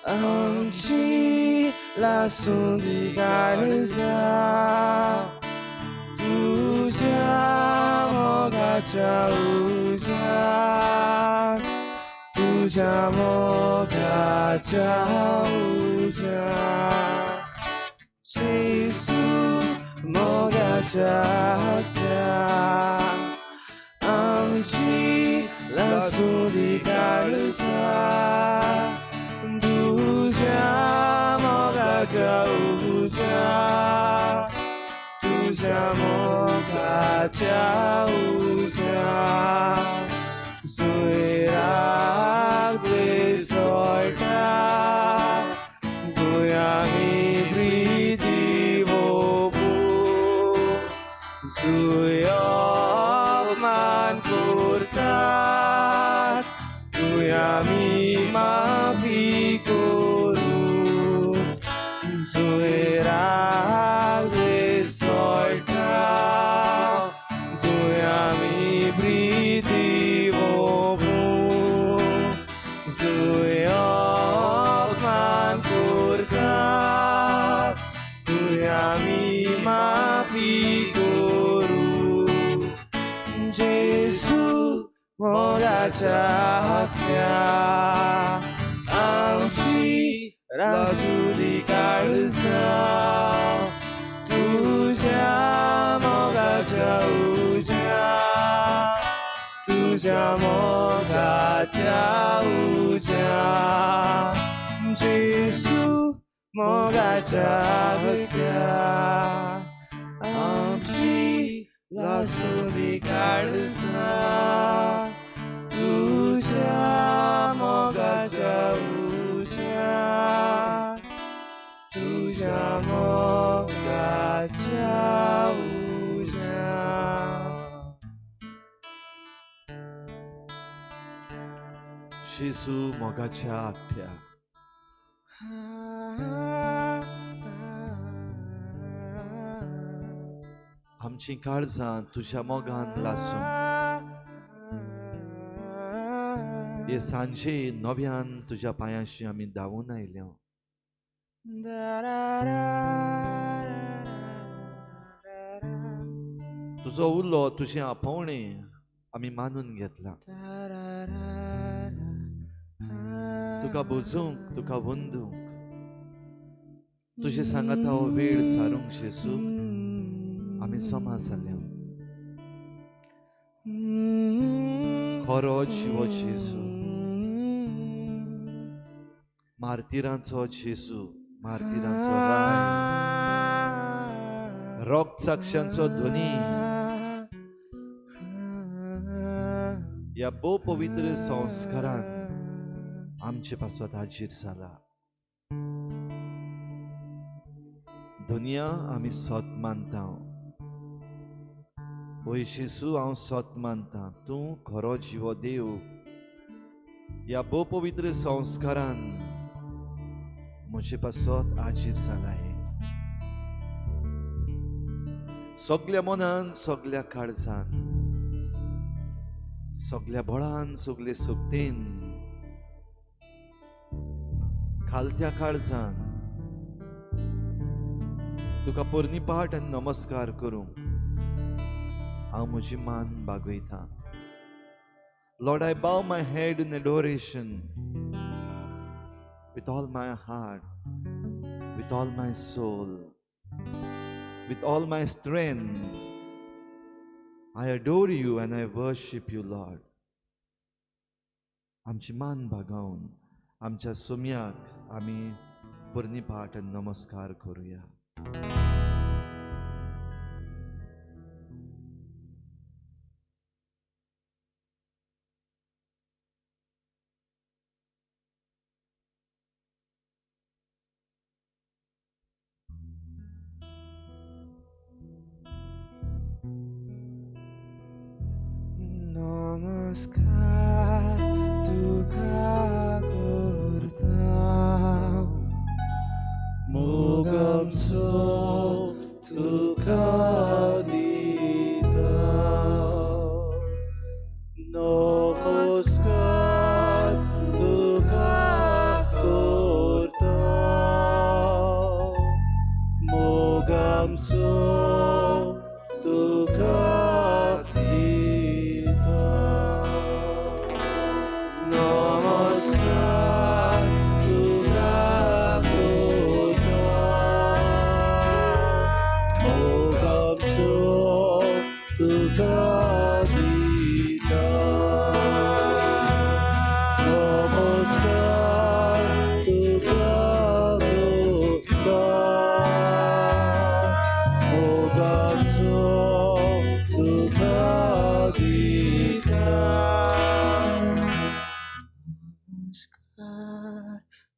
आमची लासूं दी काळजां तुज्या मोगाच्या उज्यान तुज्या मोगाच्या उज्यान जेजू मोगाच्या आत्म्या आमची लासूं दी काळजां तुज्या मोगाच्या उज्यान तुज्या मोगाच्या उज्यान सुयराक द्वेस सोडटा तुवें आमी प्रिती वोपू जुय अपमान करतात तुवें आमी माफी करूं जुयराक द्वेस सोडटा तुवें आमी प्रिती वोपू जुय अपमान करतात तुवें आमी माफी करूं जेजू मोगाच्या आत्म्या आमची लासूं काळजां तुज्या मोगाच्या उज्यान तुज्या मोगाच्या उज्यान जेजू मोगाच्या आत्म्या आमची लासूं काळजां तुज्या मोगाच्या उज्यान तुज्या मोगाच्या उज्यान. जेजू मोगाच्या आत्म्या, आमची काळजां तुज्या मोगान लासूं. हे सांजे नव्यान तुज्या पांयांशी आमी धांवून आयल्या. तुजो उलो, तुजें आपोवणें आमी मानून घेतलां. तुका बुजूंक, तुका वंदूंक, तुजे सांगाता हो वेळ सारूंक जेजू आमी समा जाल्या. खरो जिवो जेजू, मार्तिरांचो जेजू, मार्तिरांचो राय, रोगसाक्षांचो ध्वनी, ह्या भोव पवित्र संस्कारान आमचे पासत हाजीर जाला. दुनिया आमी सत मानता. वय जेजू, हांव सत मानता, तूं खरो जिवो देव. ह्या भोव पवित्र संस्कारान म्हजे पासत हाजीर जाला. सगल्या मनान, सगल्या काळजान, सगल्या बळान, सगले सुक्तेन, खालत्या काळजान तुका पोरणीपाठ आनी नमस्कार करूंक हांव म्हजी मान बागयता. Lord, I bow my head in adoration with all my heart, with all my soul, with all my strength. I adore you and I worship you, Lord. आमची मान बागावन आमच्या सोम्याक आमी पोरणीपाठ आनी नमस्कार करुया. नमस्कार तुका करता मोग आमचो तुका दिता. नमस्कार तुका करता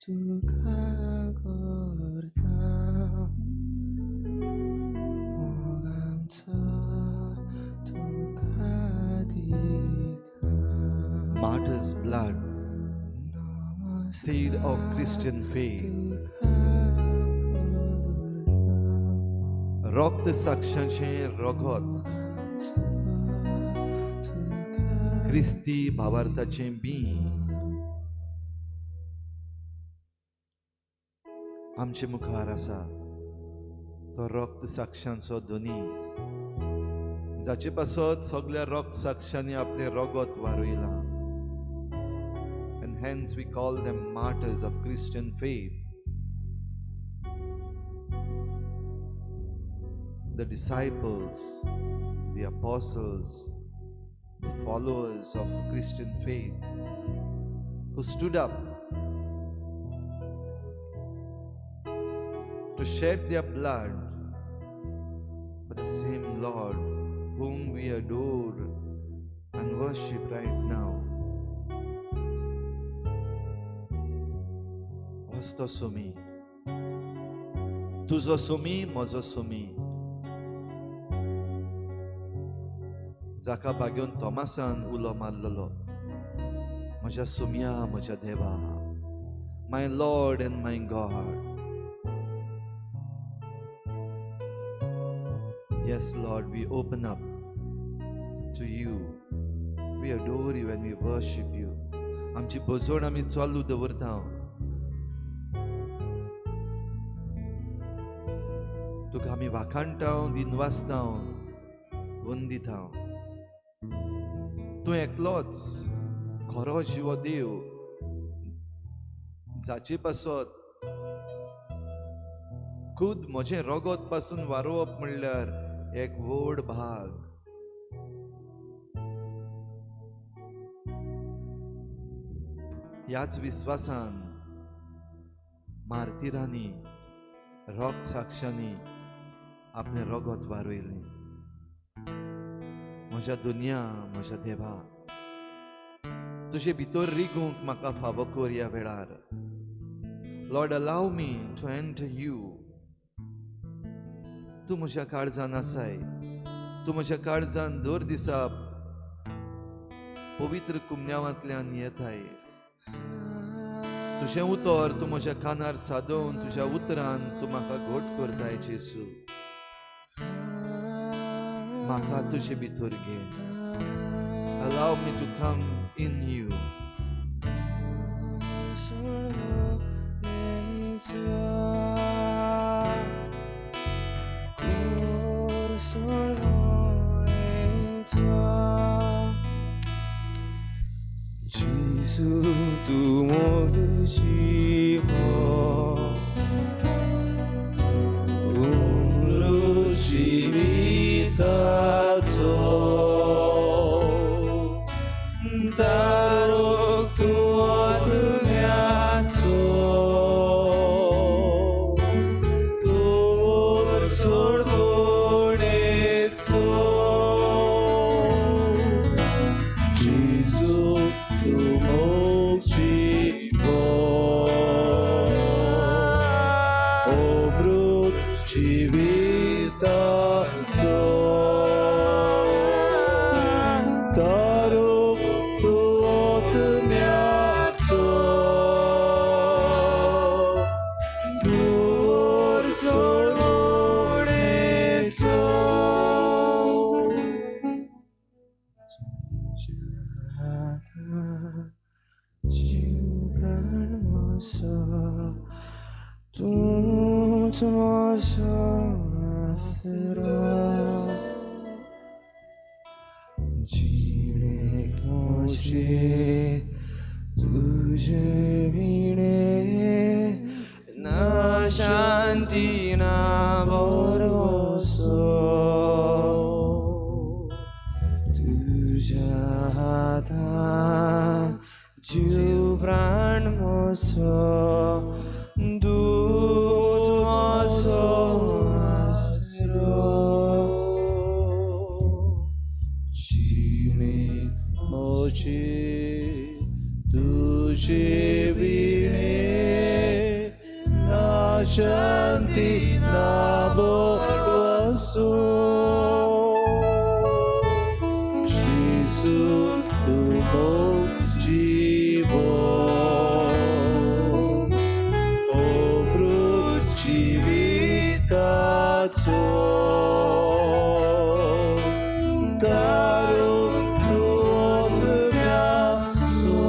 तुका करता मोग आमचो तुका दिता. Martyr's blood, seed of Christian faith. रक्त साक्षांचें रगत, क्रिस्ती भावार्थाचें बीं आमचे मुखार आसा. तो रक्त साक्षांचो धनी जाचे पासत सगळ्या रक्त साक्षांनी आपलें रगत वारयलां. And hence we call them martyrs of Christian faith. The disciples, the apostles, the followers of Christian faith who stood up to shed their blood for the same Lord whom we adore and worship right now. होच तो सोमी, तुजो सोमी, म्हजो सोमी, जाका बागेवन तोमासान उलो मारलेलो, म्हज्या सोम्या, म्हज्या देवा, my Lord and my God. Yes, Lord, we open up to you. We adore you and we worship you. आमची बजवण आमी चालू दवरता. तुका आमी वाखाणटा, दिनवासता, वंदिता. तूं एकलोच खरो जिवो देव जाचे पासत खुद म्हजें रगत पासून वारोवप म्हणल्यार एक व्हड भाग. ह्याच विस्वासान मार्तिरांनी रक्त साक्षांनी आपलें रगत वारयलें. म्हज्या दुनिया, म्हज्या देवा, तुजे भितर रिगूंक म्हाका फावो कर ह्या वेळार. Lord, allow me to enter you. तूं म्हज्या काळजान आसाय. तूं म्हज्या काळजान दर दिसा पवित्र कुमन्यावांतल्यान येताय. तुजें उतर तूं म्हज्या कानार सादोवन तुज्या उतरान तूं म्हाका घट करताय. जेसू, म्हाका तुजे भितर घे. Allow me to come in you. Gesù, tu मोगशिव जिविताचो तारोक तूं आत्म्याचो तूं सोडवणेचो. जेजू तूं मोगशिव अमृत जिविताचो तारोक तूं आत्म्याचो तूं सोडवणेचो. जीव प्राण म्हजो तूंच म्हजो आसरो. जिणेक म्हजे तुजे विणे ना शांती ना भरवसो. तुज्या हातान जीव प्राण म्हजो तूंच म्हजो आसरो. जिणेक म्हजे तुजे विणे शांती ना भरवंसो. जेजू तूं जीवो, अमृत जिविताचो, तारो तूं आत्म्याचो,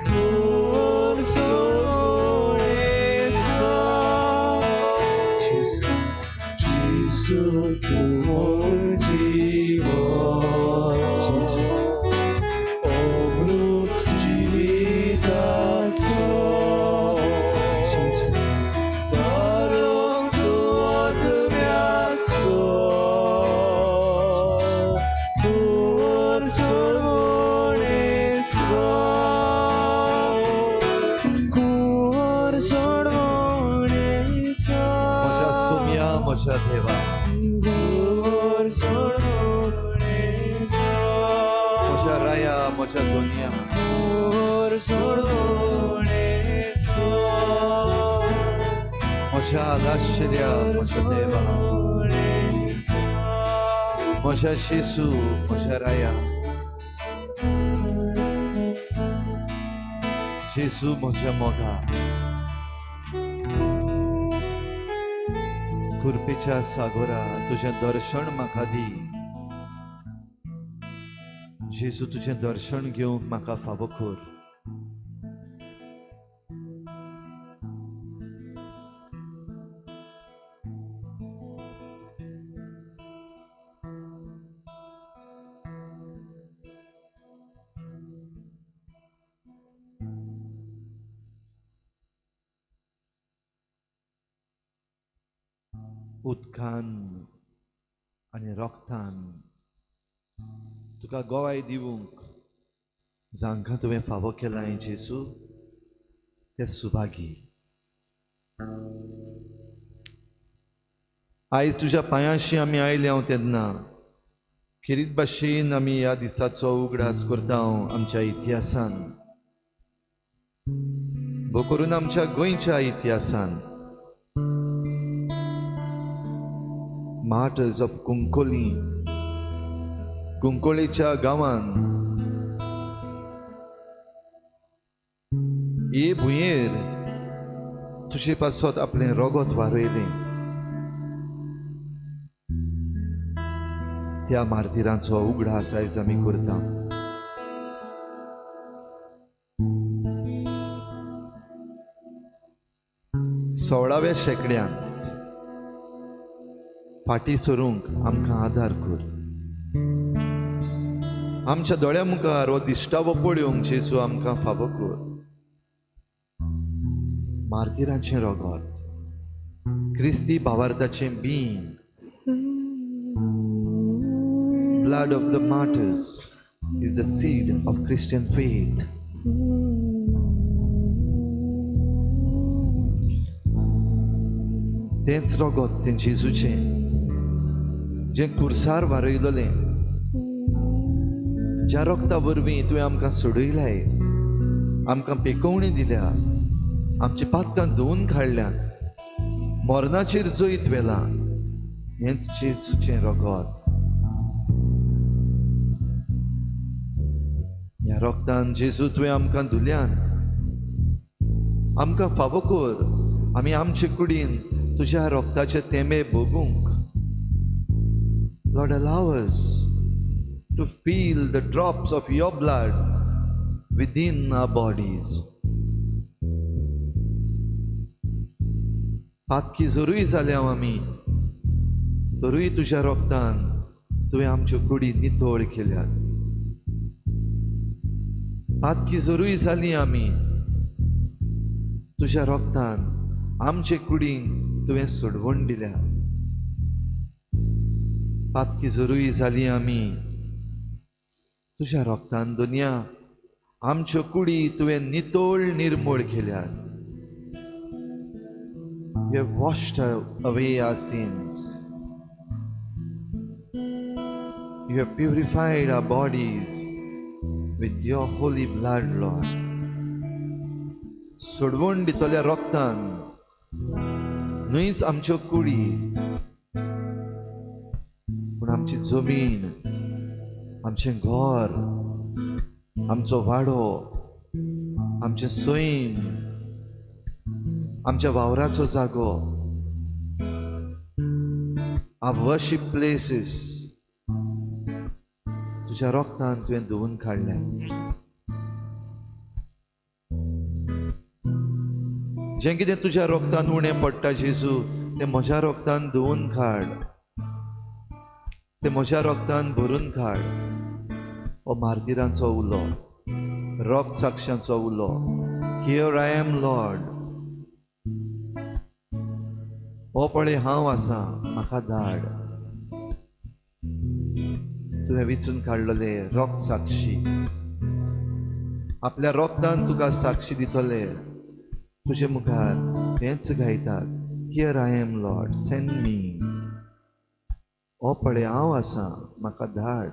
कुंवर सोडवणेचो. जेजू तूं जीवो, अमृत जिविताचो, तारो तूं आत्म्याचो, कुंवर सोडवणेचो, कुंवर सोडवणेचो. म्हज्या सोम्या, म्हज्या देवा, कुंवर सोडवणेचो, म्हज्या राया, म्हज्या दोनया, कुंवर सोडवणेचो, म्हज्या आलाशिऱ्या, म्हज्या देवा, म्हज्या जेजू, म्हज्या राया, जेजू म्हज्या मोगा, कृपेच्या सागोरा तुजें दर्शन म्हाका दी. जेजू तुजें दर्शन घेवंक म्हाका फावो कर. उदकान आनी रोगतान तुका गवाय दिवंक जांकां तुवें फावो केलां जेजू, ते सुभागी. आयज तुज्या पांयांशी आमी आयले हांव तेन्ना खेरीत भाशेन आमी ह्या दिसाचो उगडास करता आमच्या इतिहासान, भो करून आमच्या गोंयच्या इतिहासान. मार्टर्स ऑफ कुंकोली, कुंकोळेच्या गांवान हे भुंयेर तुजे पासत आपलें रगत वारयलें त्या मार्तिरांचो उगडास आयज आमी करता. सोळाव्या शेंकड्यांत फाटीं सरूंक आमकां आदार कर. आमच्या दोळ्या मुखार हो दिश्टावो पळोवंक जेजू आमकां फावो कर. मार्तिरांचें रगत, क्रिस्ती भावार्थाचें बीं, blood of the martyrs is the seed of Christian faith. तेंच रगत तें जेजूचें जें कुर्सार वारयलें, ज्या रगता वरवीं तुवें आमकां सोडयलाय, आमकां पेकोवणी दिल्या, आमची पातकां धुवन काडल्यात, मरणाचेर जैत व्हेलां, हेंच जेजूचें रगत. ह्या रगतान जेजू तुवें आमकां धुल्यान, आमकां फावो कर आमी आमचे कुडीन तुज्या रगताचे तेंबे भोगूंक. Lord, allow us to feel the drops of your blood within our bodies. पातकी जरूय जाल्या आमी, तरूय तुज्या रगतान तुवें आमच्यो कुडी नितळ केल्यात. पातकी जरूय जाली आमी, तुज्या रगतान आमचे कुडींक तुवें सोडवण दिल्या. पातकी जरूय जाली आमी, तुज्या रगतान दुनिया आमच्यो कुडी तुवें नितळ निर्मूळ केल्यात. You have washed away our sins. You have purified our bodies with your holy blood, Lord. सोडवण दितल्या रोगतान न्हयच आमच्यो कुडी पूण आमची जमीन, आमचें घर, आमचो वाडो, आमचें सैम, आमच्या वावराचो जागो, our worship places तुज्या रोगतान तुवें धुवून काडलें. जें कितें तुज्या रोगतान उणें पडटा जेजू, तें म्हज्या रोगतान धुवून काड, तें म्हज्या रोगतान भरून काड. हो मार्तिरांचो उलो, रोग साक्षांचो उलो. Here I am Lord, हो पळय हांव आसा, म्हाका धाड. तुवें विचून काडलेले रोग साक्षी आपल्या रोगतान तुका साक्षी दितले. तुजे मुखार हेंच गायतात, here I am Lord, send me. हो पळय हांव आसा, म्हाका धाड.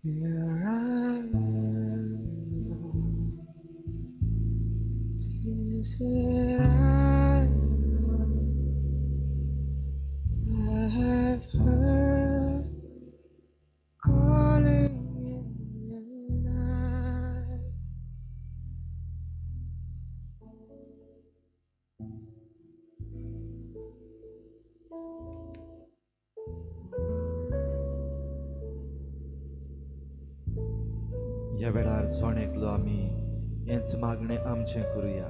Here I am, Lord. Is it I, Lord? I have heard calling in the night. ह्या वेळार जण एकलो आमी हेंच मागणें आमचें करुया.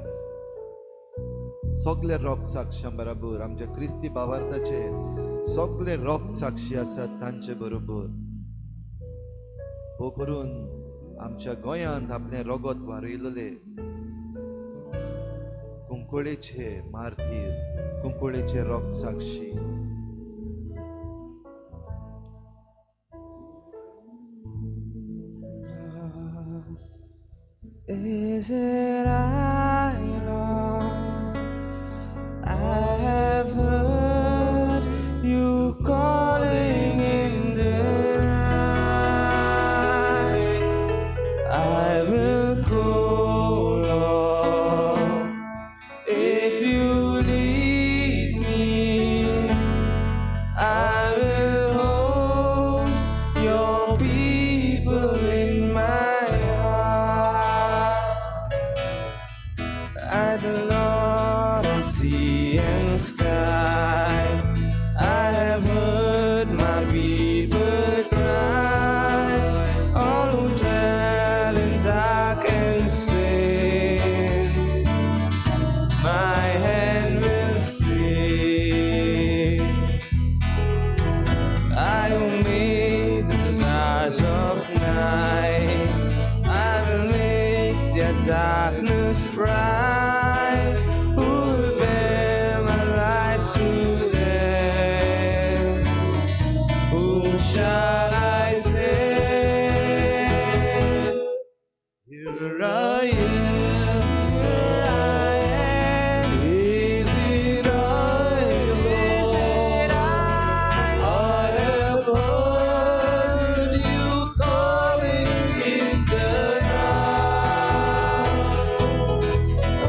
सगळे रोग साक्षां बरोबर आमच्या क्रिस्ती भावार्थाचे सगळे रोग साक्षी आसात तांचे बरोबर हो करून आमच्या गोंयांत आपलें रोगत वारयलेले कुंकळेचे मार्तीर, कुंकळेचे रोग साक्षी. Is it I, Lord? I have heard you calling in the night. I will go, Lord, if you lead me. I will hold your people in my heart. At the Lord of sea and sky, I have heard my people cry, all who dwell in dark and sin, my hand will save. I who made the stars of night, I will make their darkness bright. Who will bear my light to them? Whom shall I send? Here I am, Here I am. Is it I, Is it Lord? I? I have heard you calling in the night.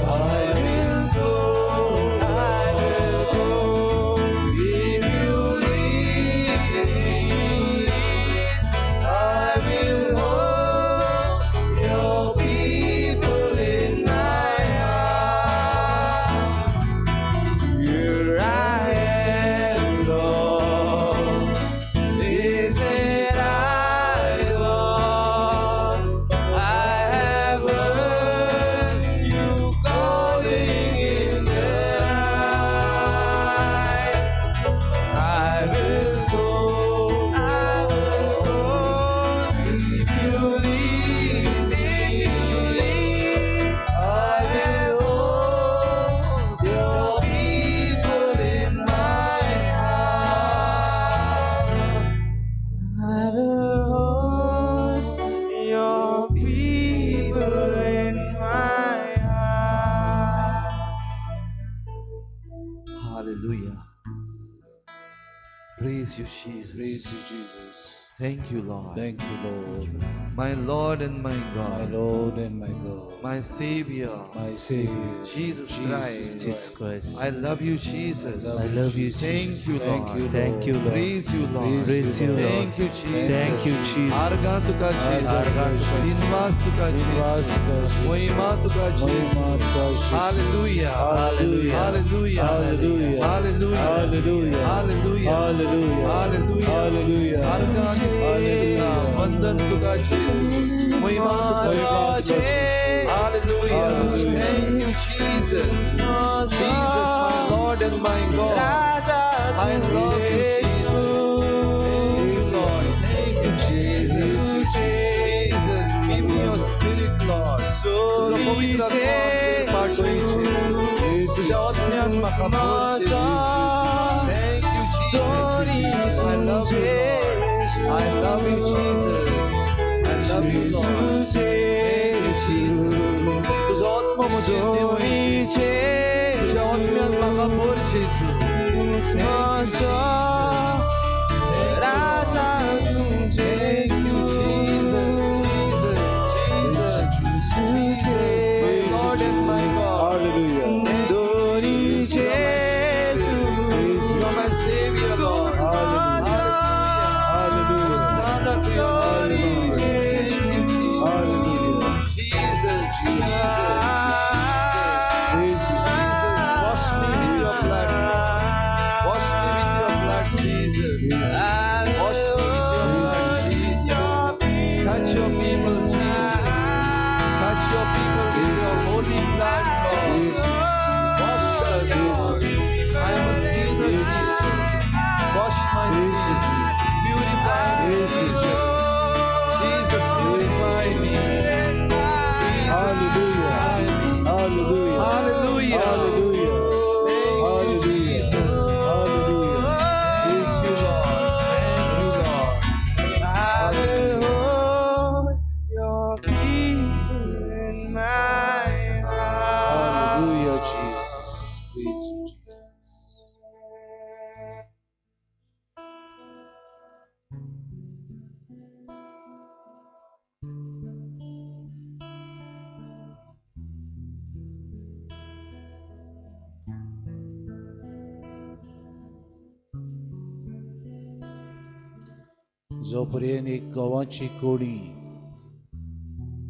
I will go, I will go. If you lead me. I will hold your people in my heart. Here I am, Lord. Is it I, Lord? I have heard you calling in the night. I will go, I will go. If you lead me, I will hold your people in my heart. I will hold your people in my heart. Hallelujah. Praise you, Jesus. Praise you, Jesus. Thank you, Lord. Thank you, Lord. My Lord and my My God, Lord and my God, my Savior, my Savior, Jesus Christ. Jesus Christ. I love you, Jesus. I love you, Thank Jesus. you, Thank Lord. you, Thank you, Lord. Praise you, Lord. Praise you, Lord. Thank you, Jesus. Thank you, Jesus. आर्गां तुका जेजू. आर्गां तुका दिनवास तुका दिनवास जेजू. तुका जेजू. महिमा तुका जेजू. महिमा तुका जेजू. Hallelujah. Hallelujah. Hallelujah. Hallelujah. Hallelujah. Hallelujah. Hallelujah. Hallelujah. Hallelujah. Hallelujah. आर्गां आनी स्तुती तुका. वंदन तुका जेजू. महिमा तुका महिमा जेजू. तुका जेजू. Hallelujah. Hallelujah. Thank you, Jesus. Jesus, my Lord and my God. I love you, Jesus. Thank you, Lord. Thank you, Jesus. Jesus, give me your spirit, Lord. तुजो पवित्र आत्मो आमचेर पाठय, Jesus. तुज्या आत्म्यान म्हाका भर, Jesus. Thank you, Jesus. I love you, Lord. I love you, Jesus. I love you, Lord. Thank you, Jesus. तुजो आत्मो म्हजेर देंवय, Jesus. तुज्या आत्म्यान म्हाका भर, Jesus. Thank you, Jesus. Thank you, Jesus, Jesus, Jesus, Jesus, my Lord and my God. Hallelujah. Thank you, Jesus. You are my Savior. You are my Savior, Lord. Hallelujah. Hallelujah. Hallelujah. Hosanna to your name, Lord. Thank you, Jesus. Hallelujah. Jesus, Jesus, Praise you, Jesus, wash me with your blood, Lord. Wash me with your blood, Jesus. Wash me with your blood, Jesus. Touch your people, Jesus. Touch your people with your holy blood, Lord. Praise you, Wash us, Lord. I am a sinner, Jesus. Wash my sins. Purify me, Praise you, Jesus. Jesus, purify me. Jesus, Hallelujah. purify me. Hallelujah. Hallelujah. Hallelujah. Thank you, Hallelujah. Jesus. Hallelujah. Thank you, Lord. Thank you, Lord. I will hold your people in my heart. Hallelujah, Jesus. Praise you, Jesus. जो पर्यंत एक गंवाची कोडी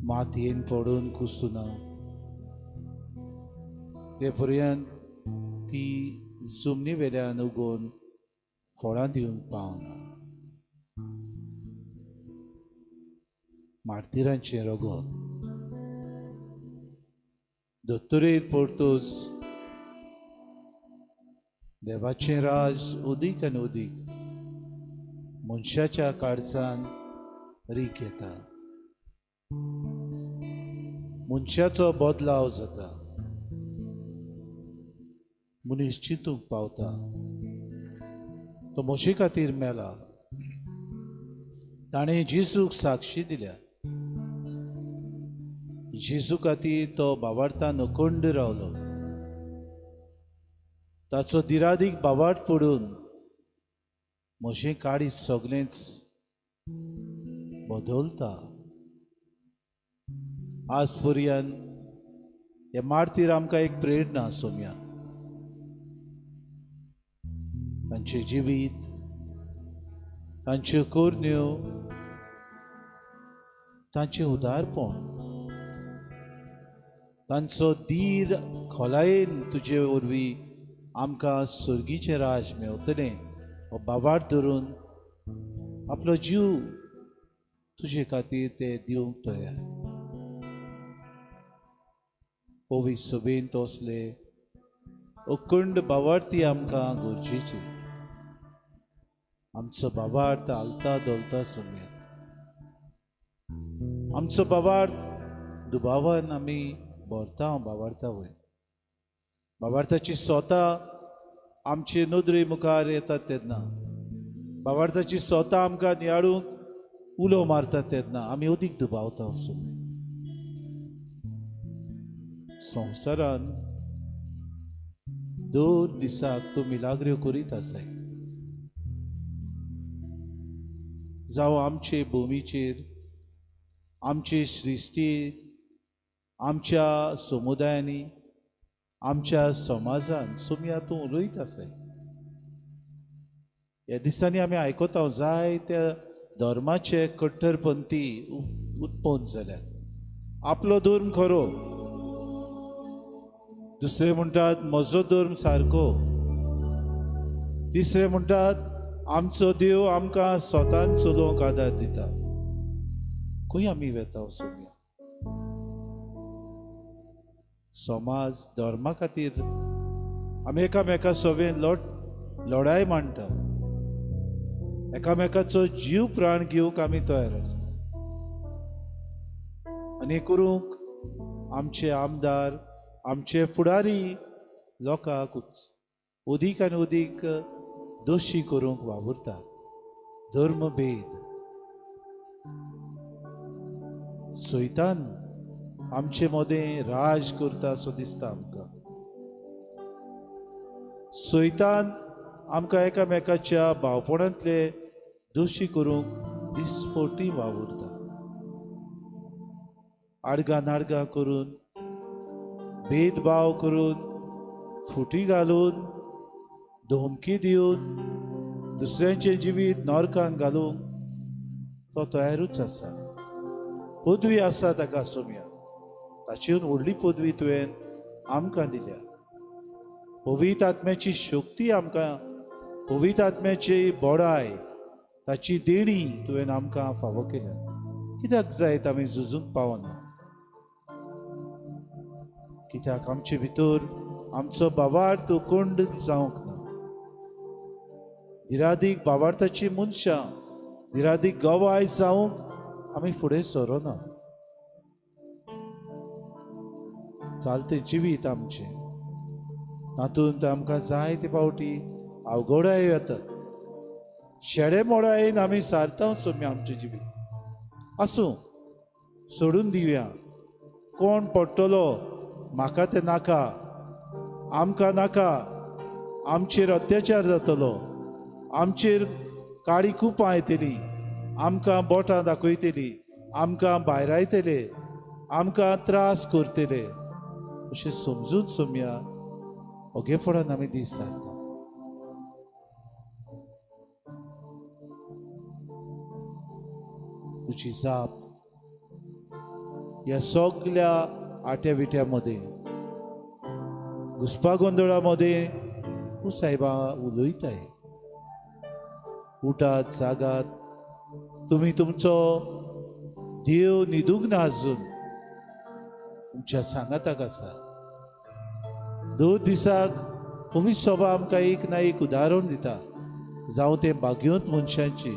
मातयेन पडून कुसना ते पर्यंत ती जमनी वेल्यान उगोवन फळां दिवंक पावना. मार्तिरांचें रगत दोतोरेर पडतोच देवाचें राज अदीक आनी अदीक मनशाच्या काळजान रीक येता. मनशाचो बदलाव जाता. मनीस चिंतूंक पावता तो म्हजे खातीर मेला. ताणें जेजूक साक्षी दिल्या. जेजू खातीर तो बावार्थान अखंड रावलो. ताचो दिरादीक बावार्थ पडून म्हजें काळीज सगळेंच बदलता. आज पर्यंत हे मार्तीर आमकां एक प्रेरणा सोम्या. तांचें जिवीत, तांच्यो करण्यो, तांचें उदारपण, तांचो धीर खोलायेन तुजे वरवीं आमकां सर्गीचें राज मेवतलें हो बाबार धरून आपलो जीव तुजे खातीर ते दिवंक तयार. पवित्र सभेन तसले अखंड बावार्थी आमकां गरजेची. आमचो बाबार्थ हालता धोलता समेत आमचो बाबार्थ दुबावान आमी भरता बाबार्था वयर. बाबार्थाची स्वता आमचे नदरे मुखार येतात तेन्ना, बाबार्थाची स्वता आमकां नियाळूंक उलो मारतात तेन्ना आमी अदीक दुबावता. संवसारान दर दिसाक तूं मिलाग्र्यो करीत आसाय. जावं आमचे भुमीचेर आमची सृश्टी आमच्या समुदायांनी आमच्या समाजान सोमया तूं उलयत आसाय. ह्या दिसांनी आमी आयकता जायत्या धर्माचे कट्टरपंथी उत्पन्न जाल्यात. आपलो धर्म खरो, दुसरे म्हणटात म्हजो धर्म सारको, तिसरे म्हणटात आमचो देव आमकां स्वतान चलोवंक आदार दिता. खंय आमी वेता सोमया? समाज धर्मा खातीर आमी एकामेका सवेन लढाय मांडटा, एकामेकाचो जीव प्राण घेवंक आमी तयार आसा. आनी करूंक आमचे आमदार आमचे फुडारी लोकांक अदीक आनी अदीक दोशी करूंक वावुरतात. धर्मभेद सैतान आमचे मदें राज करता असो दिसता आमकां. सैतान आमकां एकामेकाच्या भावपणांतले दोशी करूंक दिसपटी वावुरता. आडगां नाडगां करून, भेदभाव करून, फुटी घालून, धमकी दिवन दुसऱ्यांचें जिवीत नरकान घालूंक तो तयारूच आसा. पदवी आसा ताका सोमया, ताची व्हडली पदवी तुवें आमकां दिल्या. पवित्र आत्म्याची शक्ती आमकां, पवित्र आत्म्याची बडाय, ताची देणी तुवें आमकां फावो केल्या. कित्याक जायत आमी झुजूंक पावना? कित्याक आमचे भितर आमचो भावार्थ उकोंड जावंक ना? निरादीक भावार्थाची मनशां, निरादीक गवाय जावंक आमी फुडें सरोना. चालतें जिवीत आमचें, तातूंत आमकां जायते फावटी अवघडाय येतात. शेडे मोडायेन आमी सारता सोम्या आमचें जिवीत. आसूं, सोडून दिवया. कोण पडटलो म्हाका तें नाका, आमकां नाका, आमचेर अत्याचार जातलो, आमचेर काळी कुपां येतली, आमकां बोटां दाखयतली, आमकां भायरायतले, आमकां त्रास करतले अशें समजून सोमया ओगेपणान आमी दीस सारता. तुजी जाप ह्या सगल्या आट्या विट्या मदें, घुसपा गोंदळा मदें तूं सायबा उलयताय. उठात, जागात, तुमी तुमचो देव न्हिदूंक ना आजून, तुमच्या सांगाताक आसा. 2 दिसाक पवित्र सभा आमकां एक ना एक उदाहरण दिता, जावं तें भाग्यवंत मनशांची,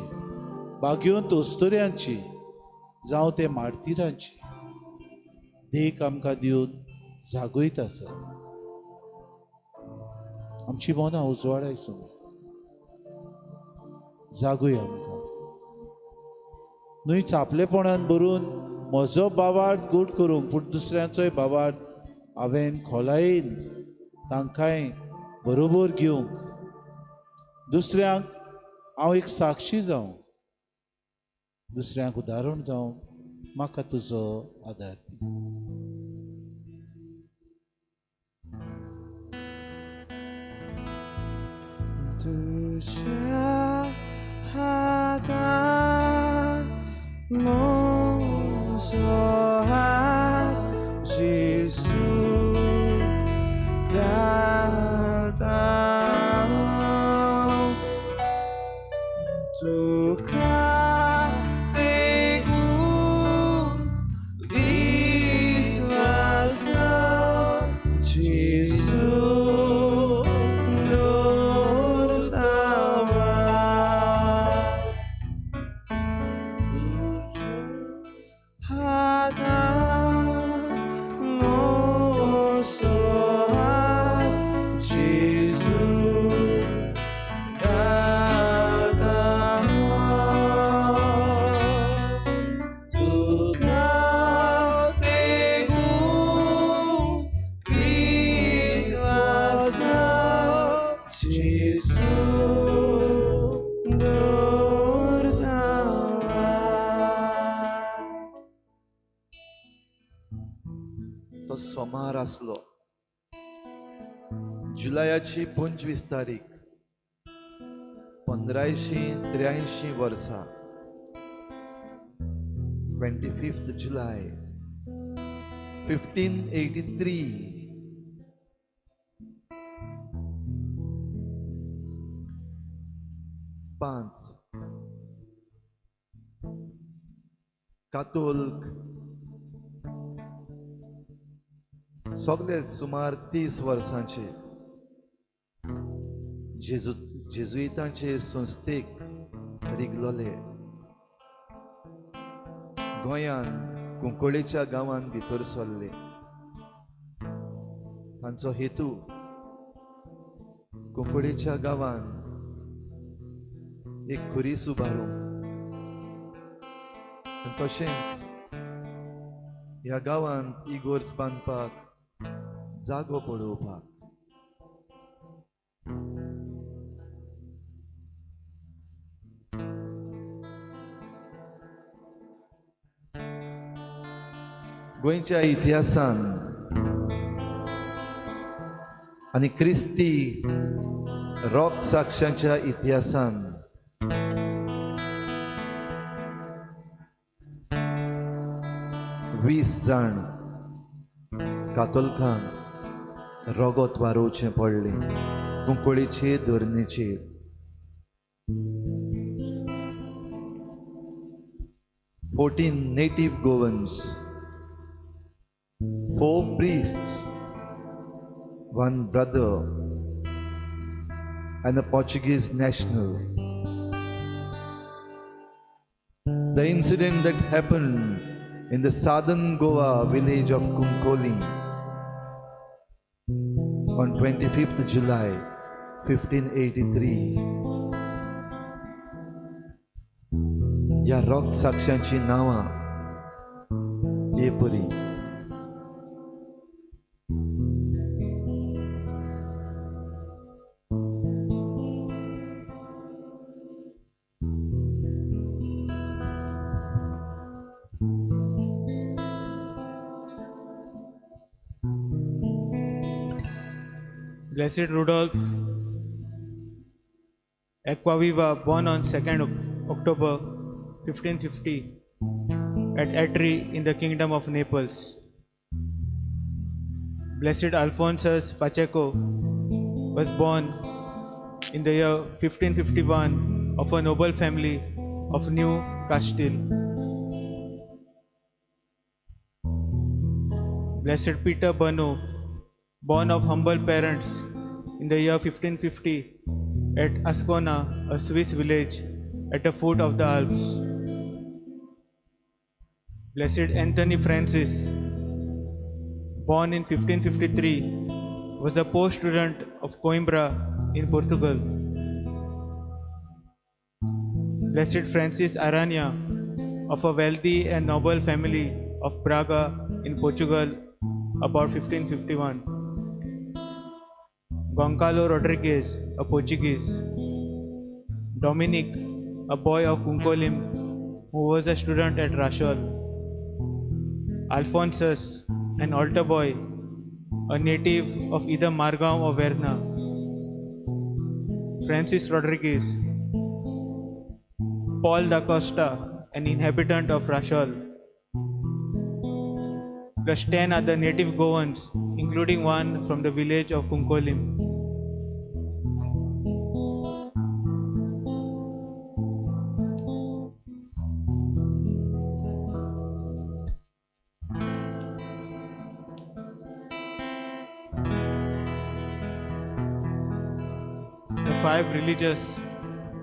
भाग्यवंत अस्तुऱ्यांची, जावं तें मार्तिरांची देख आमकां दिवन जागयत आसा. आमची मनां उजवाडाय सोमया, जागय आमकां. न्हय चापलेपणान भरून म्हजो भावार्थ गोड करूंक, पूण दुसऱ्यांचोय भावार्थ हांवें खोलायेन तांकांय बरोबर घेवंक, दुसऱ्यांक हांव एक साक्षी जावं, दुसऱ्यांक उदाहरण जावं, म्हाका तुजो आदार दी. तुझ्या हातान म्हजो हात जेजू घालता, तुका तेकून विस्वासान जेजू दवरता. तुज्या हातान तो सोमार आसलो, जुलयाची 25 तारीख 1583 वर्सा, 25 जुलय 1583. पांच कातोल्क सगळे सुमार 30 वर्सांचे जेजुईतांचे संस्थेक रिगलोले गोंयान कुंकळेच्या गांवान भितर सरले. तांचो हेतू कुंकळेच्या गांवान एक खुरीस उबारूंक आनी तशेंच ह्या गांवान इगोर्ज बांदपाक जागो पळोवपाक. गोंयच्या इतिहासान आनी क्रिस्ती रॉक साक्षांच्या इतिहासान 20 जाण कातोलकांक रगत वारोवचें पडलें कुंकळीचे धरणेचेर. 14 native Goans, 4 priests, 1 brother, and a Portuguese national. The incident that happened in the southern Goa village of Cuncolim on 25th July 1583. ह्या रॉक साक्षांची नांवां हे परी. Blessed Rudolph Acquaviva, born on 2nd October 1550 at Atri in the Kingdom of Naples. Blessed Alphonsus Pacheco was born in the year 1551 of a noble family of New Castile. Blessed Peter Bono, born of humble parents in the year 1550 at Ascona, a Swiss village at the foot of the Alps. Blessed Anthony Francis, born in 1553, was a poor student of Coimbra in Portugal. Blessed Francis Aranha, of a wealthy and noble family of Braga in Portugal, about 1551. Goncalo Rodriguez, a Portuguese. Dominic, a boy of Cuncolim, who was a student at Rachol. Alphonsus, an altar boy, a native of either Margao or Verna. Francis Rodriguez. Paul da Costa, an inhabitant of Rachol. Plus 10 other native Goans, including one from the village of Cuncolim. The 5 religious,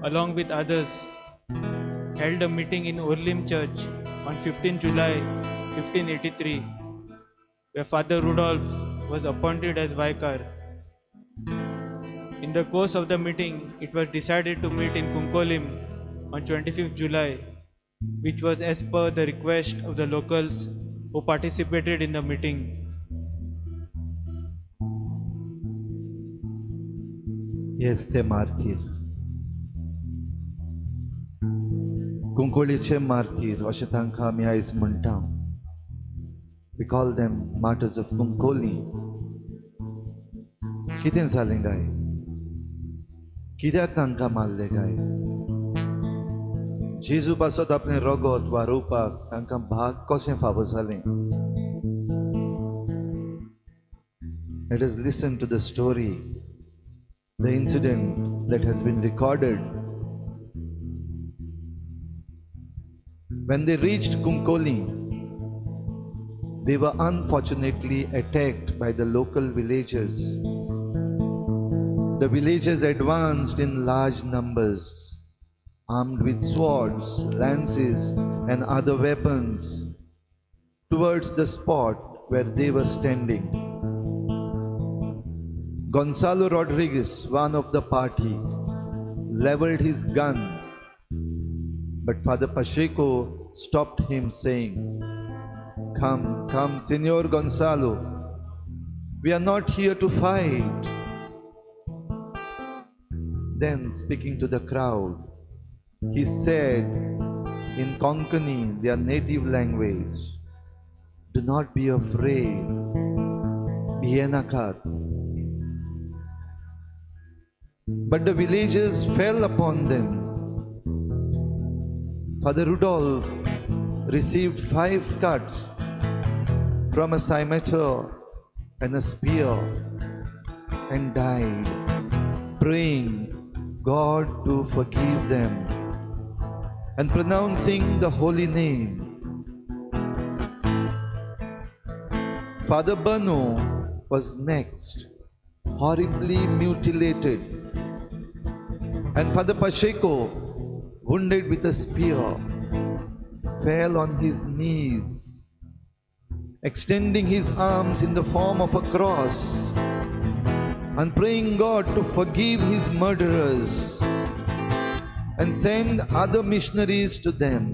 along with others, held a meeting in Orlim Church on 15 July 1583, where Father Rudolph was appointed as vicar. In the course of the meeting, it was decided to meet in Cuncolim on 25th July, which was as per the request of the locals who participated in the meeting. Yes, ते मार्तीर, कुंकळीचे मार्तीर अशें तांकां आमी आयज म्हणटा. We call them martyrs of Cuncolim. कितें जालें काय? कित्याक तांकां मारले काय? जेजू पासत आपलें रगत वारोवपाक तांकां भाग कशें फावो जालें? Let us listen to the story, the incident that has been recorded. When they reached Cuncolim, they were unfortunately attacked by the local villagers. The villagers advanced in large numbers, armed with swords, lances, and other weapons, towards the spot where they were standing. Gonzalo Rodriguez, one of the party, leveled his gun, but Father Pacheco stopped him, saying, "Come, come, Senor Gonzalo, we are not here to fight." Then, speaking to the crowd, he said in Konkani, their native language, "Do not be afraid, Bienakat." But the villagers fell upon them. Father Rudolph received 5 cuts from a scimitar and a spear and died, praying God to forgive them and pronouncing the holy name. Father Berno was next, horribly mutilated, and Father Pacheco, wounded with a spear, fell on his knees, extending his arms in the form of a cross and praying God to forgive his murderers and send other missionaries to them.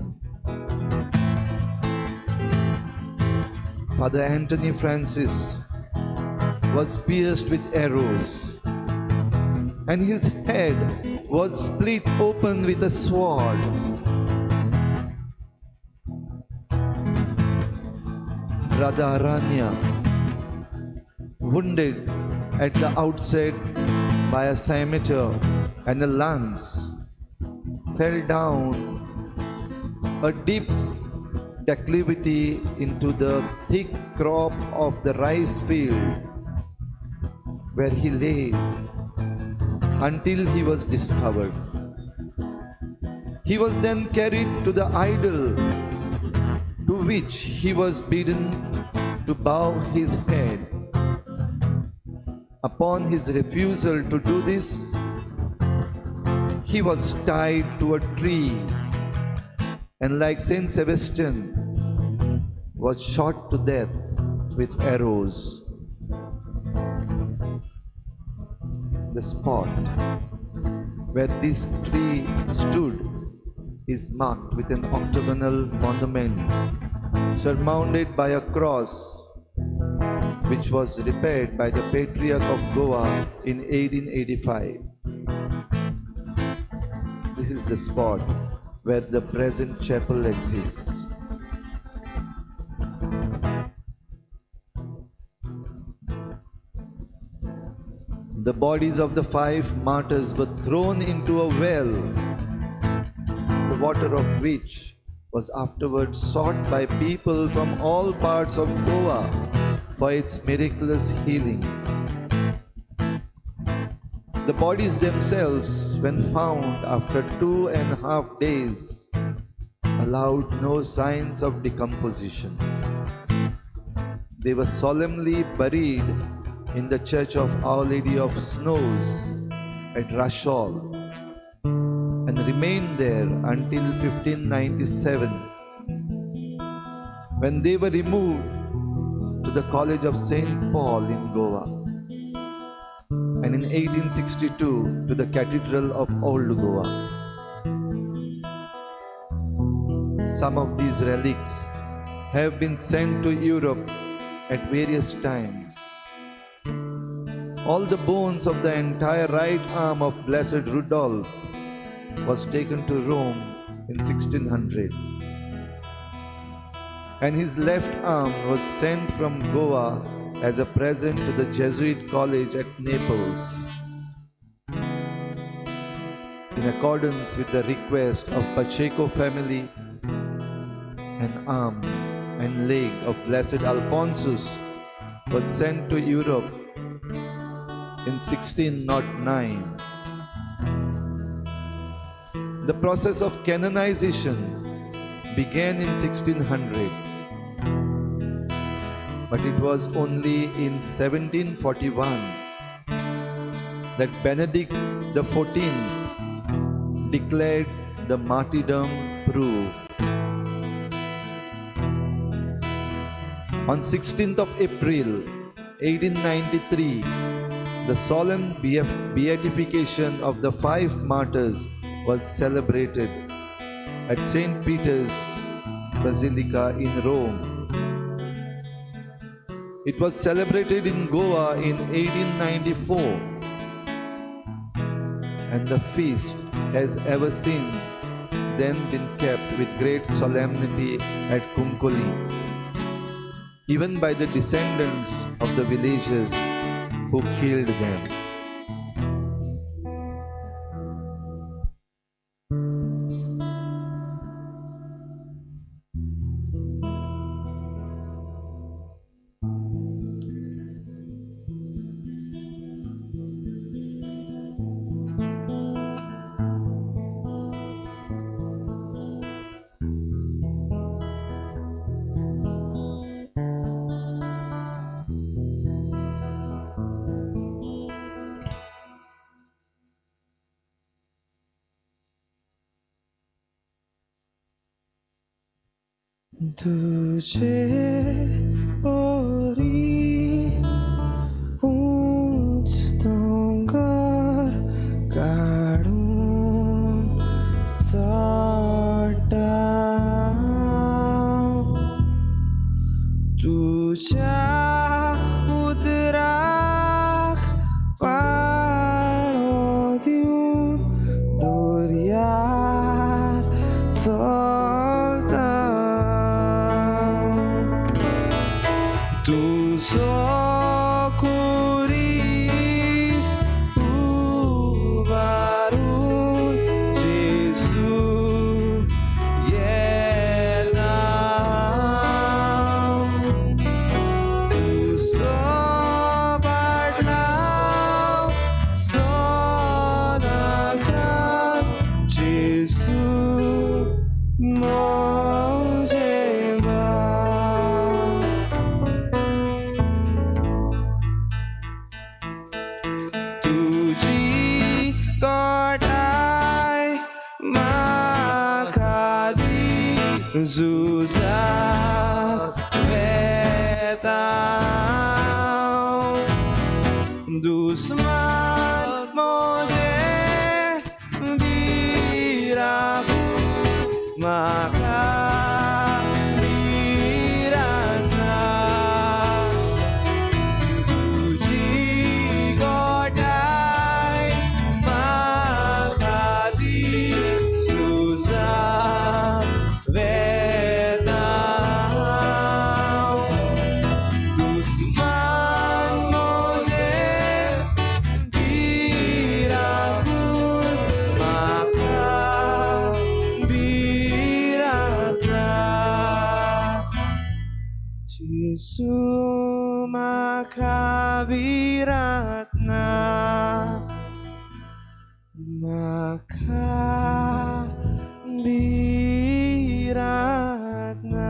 Father Anthony Francis was pierced with arrows, and his head was split open with a sword. Brother Aranya, wounded at the outset by a scimitar and a lance, fell down a deep declivity into the thick crop of the rice field, where he lay until he was discovered. He was then carried to the idol, to which he was bidden to bow his head. Upon his refusal to do this, he was tied to a tree and, like Saint Sebastian, was shot to death with arrows. The spot where this tree stood is marked with an octagonal monument surmounted by a cross, which was repaired by the Patriarch of Goa in 1885. This is the spot where the present chapel exists. The bodies of the 5 martyrs were thrown into a well, the water of which was afterwards sought by people from all parts of Goa for its miraculous healing. The bodies themselves, when found after 2.5 days, allowed no signs of decomposition. They were solemnly buried in the Church of Our Lady of Snows at Rachol and remained there until 1597, when they were removed to the College of St. Paul in Goa, and in 1862 to the Cathedral of Old Goa. Some of these relics have been sent to Europe at various times. All the bones of the entire right arm of Blessed Rudolph was taken to Rome in 1600. and his left arm was sent from Goa as a present to the Jesuit college at Naples, in accordance with the request of Pacheco family. An arm and leg of Blessed Alphonsus was sent to Europe in 1609. The process of canonization began in 1600, but it was only in 1741 that Benedict XIV declared the martyrdom proved. On 16th of April 1893, the solemn beatification of the 5 martyrs was celebrated at St. Peter's Basilica in Rome. It was celebrated in Goa in 1894, and the feast has ever since then been kept with great solemnity at Cuncolim, even by the descendants of the villagers who killed them. तुझे परी ऊंच दोंगर काडून चडटा, तुझ्या उतराक पाळो दिवन दर्यार चलता. तुजो खुरीस उबारून जेजू येता, तुजो पाटलाव सदांकाळ जेजू म्हजें भाव. तुजी कोटाय म्हाका दी झुजाक वेता, दुस्मान म्हजें भिराकूळ म्हाका भिरांत ना. तुजी कोटाय म्हाका दी झुजाक वेता, दुस्मान म्हजें भिराकूळ म्हाका भिरांत ना. जेजू म्हाका भिरांत ना, म्हाका भिरांत ना.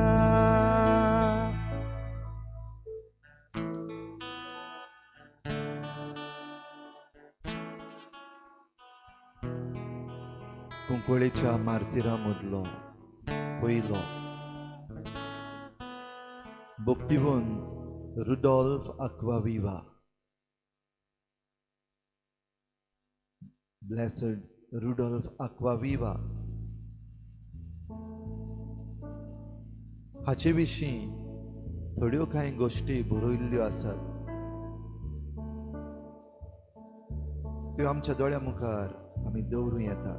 कुंकळेच्या मार्तिरा मदलो पयलो Bhaktivant Rudolf Acquaviva, blessed Rudolf Acquaviva हाचे विशीं थोड्यो कांय गोश्टी बरयल्ल्यो आसात, त्यो आमच्या दोळ्या मुखार आमी दवरूं येता.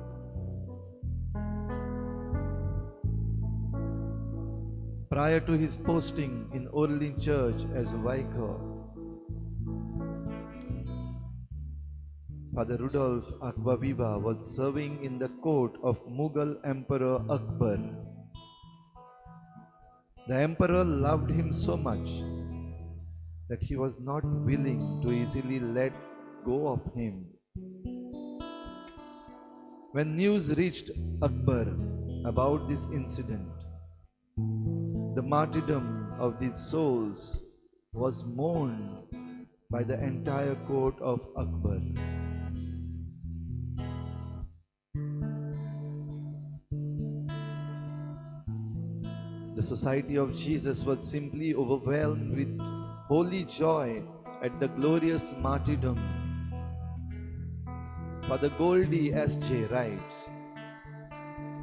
Prior to his posting in Orlim Church as vicar, Father Rudolph Acquaviva was serving in the court of Mughal Emperor Akbar. The emperor loved him so much that he was not willing to easily let go of him. When news reached Akbar about this incident, the martyrdom of these souls was mourned by the entire court of Akbar. The Society of Jesus was simply overwhelmed with holy joy at the glorious martyrdom. Father Goldie S.J. writes,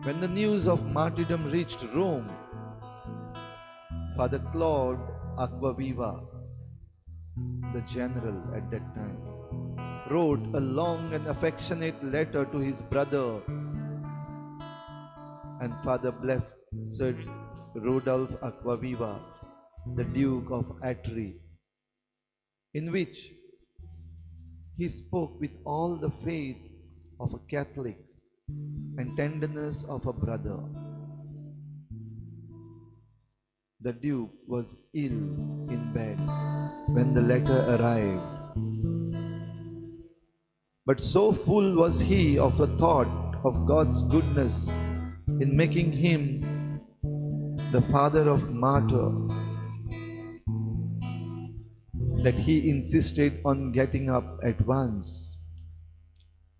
when the news of martyrdom reached Rome, Father Claude Acquaviva, the general at that time, wrote a long and affectionate letter to his brother and Father Blessed Rudolph Acquaviva, the Duke of Atri, in which he spoke with all the faith of a Catholic and tenderness of a brother. The Duke was ill in bed when the letter arrived, but so full was he of the thought of God's goodness in making him the father of martyr that he insisted on getting up at once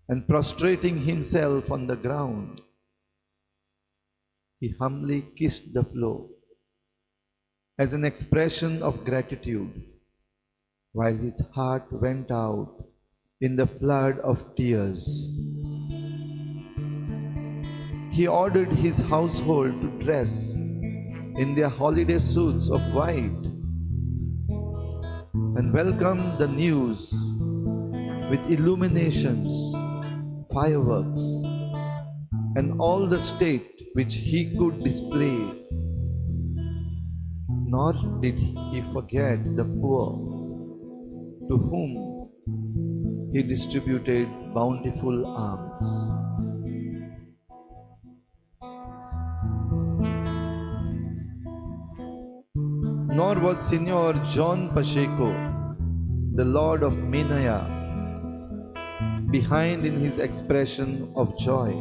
and prostrating himself on the ground. He humbly kissed the floor as an expression of gratitude, while his heart went out in the flood of tears. He ordered his household to dress in their holiday suits of white and welcomed the news with illuminations, fireworks, and all the state which he could display. Nor did he forget the poor, to whom he distributed bountiful alms. Nor was Signor John Pacheco, the Lord of Minaya, behind in his expression of joy.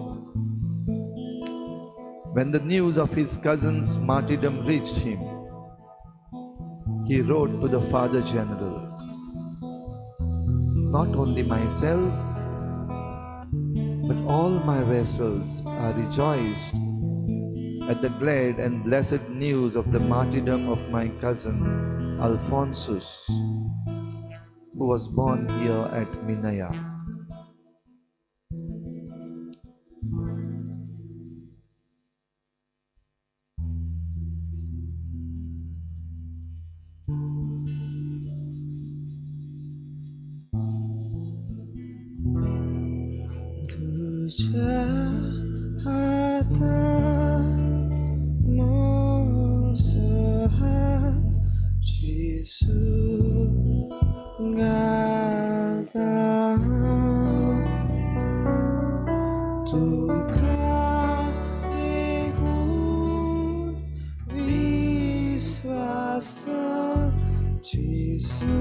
When the news of his cousin's martyrdom reached him, he wrote to the Father General, "Not only myself, but all my vessels are rejoiced at the glad and blessed news of the martyrdom of my cousin Alphonsus, who was born here at Minaya." तुझ्या हातात म्हजो हात जेजू घालता हांव तुका देखून विस्वास जेजू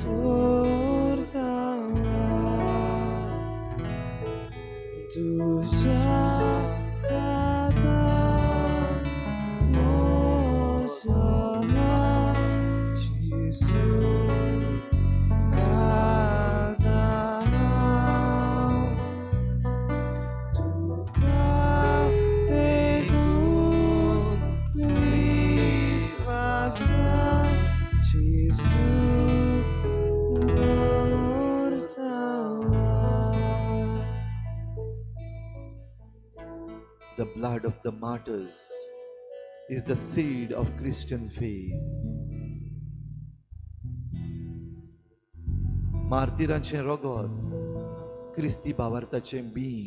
दवरता तुझ्या हातात म्हजो हात जेजू घालता हांव तुका देखून विस्वास जेजू दवरता. The blood of the martyrs is the seed of Christian faith. मार्तिरांचें रगत क्रिस्ती भावार्थाचें बीं.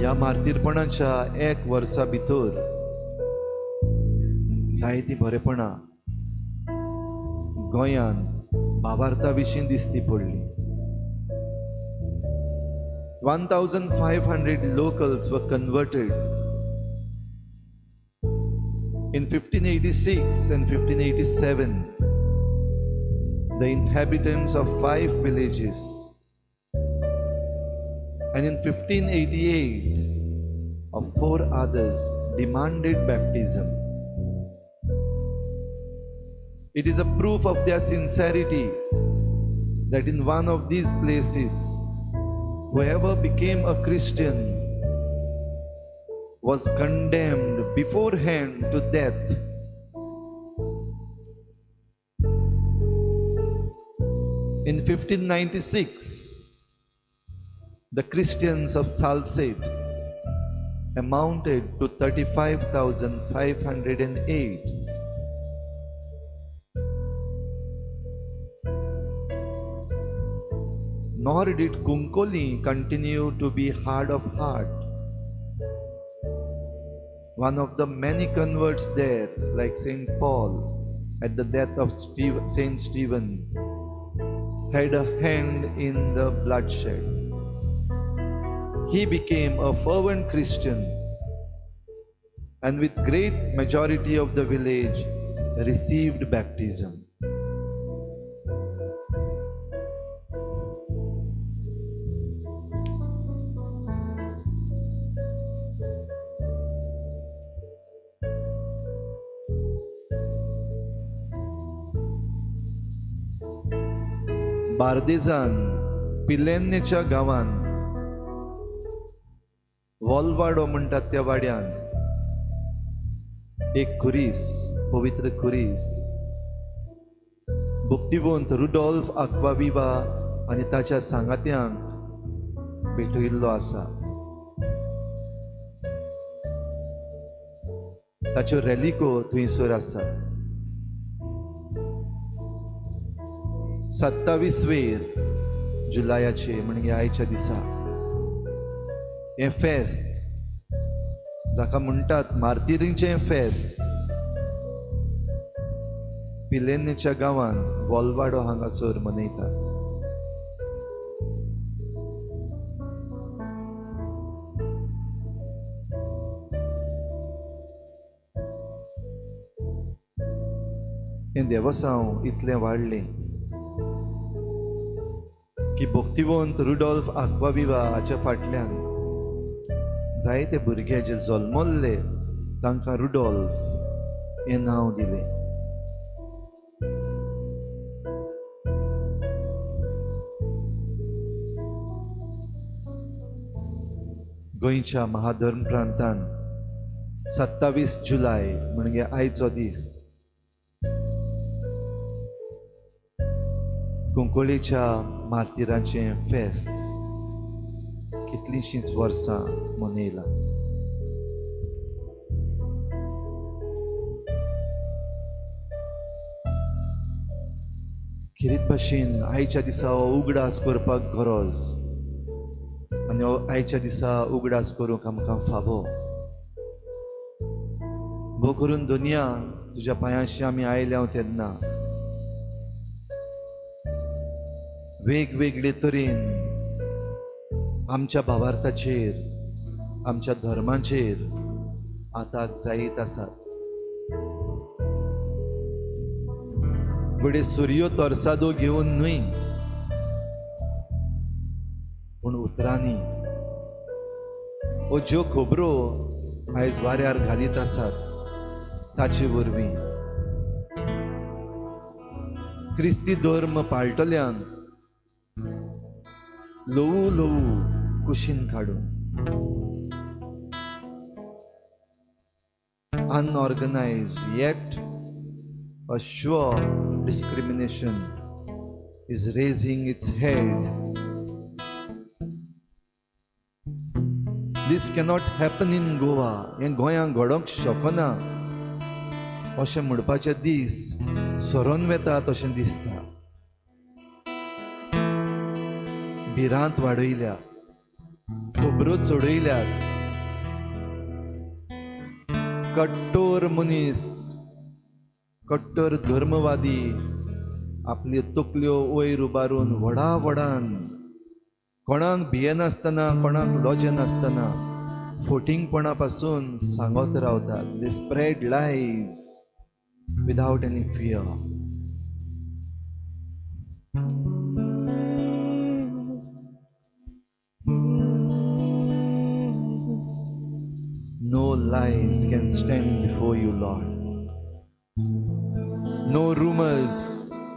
ह्या मार्तीरपणाच्या एक वर्सा भितर जायतीं बरेपणां गोंयांत भावार्था विशीं दिसती पडली. 1,500 locals were converted. In 1586 and 1587, the inhabitants of 5 villages, and in 1588 of 4 others demanded baptism. It is a proof of their sincerity that in one of these places, whoever became a Christian was condemned beforehand to death. In 1596, the Christians of Salcete amounted to 35,508. Nor did Cuncolim continue to be hard of heart. One of the many converts there, like Saint Paul at the death of Saint Stephen, had a hand in the bloodshed. He became a fervent Christian and with great majority of the village received baptism. बार्देजान पिलेन्नेच्या गांवान वॉलवाडो म्हणटात त्या वाड्यान एक खुरीस, पवित्र खुरीस, Bhaktivant Rudolf Acquaviva आनी ताच्या सांगात्यांक भेटयिल्लो आसा. ताच्यो रेलिको थंयसर आसा. 27 वेर जुलयाचे म्हणजे आयच्या दिसा हें फेस्त, जाका म्हणटात मार्तिरींचें फेस्त, पिलेन्नेच्या गांवान वॉलवाडो हांगासर मनयतात. हें देवसांव इतलें वाडलें की भक्तिवंत रुडोल्फ आक्वाविवा हाच्या फाटल्यान जायते भुरगे जे जल्मल्ले तांकां रुडोल्फ हें नांव दिलें. गोंयच्या महाधर्म प्रांतान 27 जुलय म्हणजे आयचो दीस कुंकळीच्या मार्तिरांचें फेस्त कितलींशींच वर्सां मनयलां. खेरीत भाशेन आयच्या दिसा हो उगडास करपाक गरज आनी हो आयच्या दिसा उगडास करूंक आमकां फावो. भोव करून दुनिया तुज्या पांयांशी आमी आयल्या तेन्ना वेगवेगळे तरेन आमच्या भावार्थाचेर, आमच्या धर्माचेर आताक जायत आसात. घडये सुर्यो तरसादो घेवन न्हय, पूण उतरांनी ओ ज्यो खबरो आयज वाऱ्यार घालीत आसात ताचे वरवीं क्रिस्ती धर्म पाळटल्यांक ल्हवू ल्हवू कुशीन काडून unorganized yet a sure discrimination is raising its head. This cannot happen in Goa. हें गोंयांत घडोवंक शकना अशें म्हणपाचे दीस सरोन वेतात अशें दिसता. भिरांत वाडयल्या. खबरो चडयल्यात. कट्टोर मनीस, कट्टर धर्मवादी आपल्यो तकल्यो वयर उबारून व्हडा व्हडान कोणाक भियेनासतना, कोणाक लजेनासतना फोटिंगपणा पासून सांगत रावतात. They spread lies without any fear. No lies can stand before you, Lord. No rumors